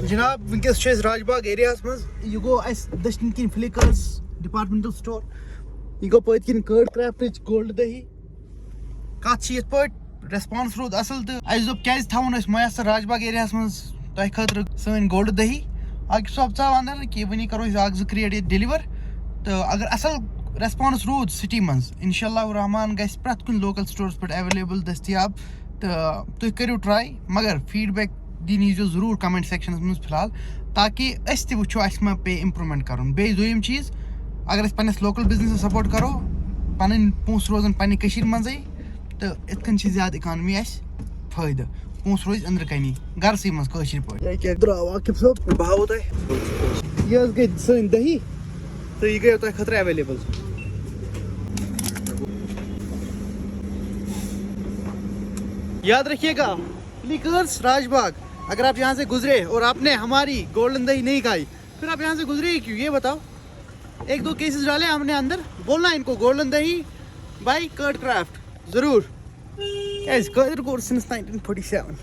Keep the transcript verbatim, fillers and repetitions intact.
جناب، وٕنکیٚس چھِ أسۍ راج باغ ایریاہَس منٛز۔ یہِ گوٚو اَسہِ دٔچھِنۍ کِنۍ فِلِکٲرٕز ڈِپارٹمنٹل سٹور، یہِ گوٚو پٔتۍ کِنۍ کٲرڈ کرافٹٕچ گولڈ دہی۔ کَتھ چھِ یِتھ پٲٹھۍ ریسپانس روٗد اَصٕل، تہٕ اَسہِ دوٚپ کیٛازِ تھاوو نہٕ أسۍ میسر راج باغ ایریاہَس منٛز تۄہہِ خٲطرٕ سٲنۍ گولڈ دہی۔ عاقب صٲب، ژاو اَندَر کہِ وٕنی کَرو أسۍ اَکھ زٕ کرٛیٹ ییٚتہِ ڈیلیور، تہٕ اگر اَصٕل ریسپانس روٗد سٹی منٛز، انشاء اللہ الرحمن گژھِ پرٛٮ۪تھ کُنہِ لوکل سٹورَس پٮ۪ٹھ ایویلیبل دٔستیاب۔ تہٕ تُہۍ کٔرِو ٹراے، مگر فیٖڈبیک دِنۍ ییٖزیو ضروٗر کمنٹ سیکشنس منٛز فی الحال، تاکہِ أسۍ تہِ وٕچھو اَسہِ ما پیٚیہِ امپروٗمینٹ کرُن۔ بیٚیہِ دوٚیِم چیٖز، اگر أسۍ پننِس لوکل بِزنسس سپورٹ کرو، پنٕنۍ پونٛسہٕ روزن پننہِ کٔشیٖرِ منٛزٕے، تہٕ یِتھ کٔنۍ چھِ زیادٕ اِکانمی اَسہِ فٲیدٕ، پونٛسہٕ روزِ أنٛدرٕ کَنی گرسٕے منٛز کٲشِر پٲٹھۍ۔ یہِ کیٛاہ درٛاو عاقب صٲب؟ بہٕ ہاوو تۄہہِ۔ یہِ حظ گٔے سٲنۍ دہی، تہٕ یہِ گٔیو تۄہہِ خٲطرٕ ایویلیبل۔ یاد رکھیے گا، فِلِکٲرٕز راج باغ، اگر آپ یہاں سے گزرے اور آپ نے ہماری گولڈن دہی نہیں کھائی، پھر آپ یہاں سے گزرے ہی کیوں؟ یہ بتاؤ۔ ایک دو کیسز ڈالے ہم نے اندر، بولنا ان کو گولڈن دہی بائی کٲرڈ کرافٹ ضرور۔ کیٛازِ قٲدِر کوٚر since nineteen forty seven۔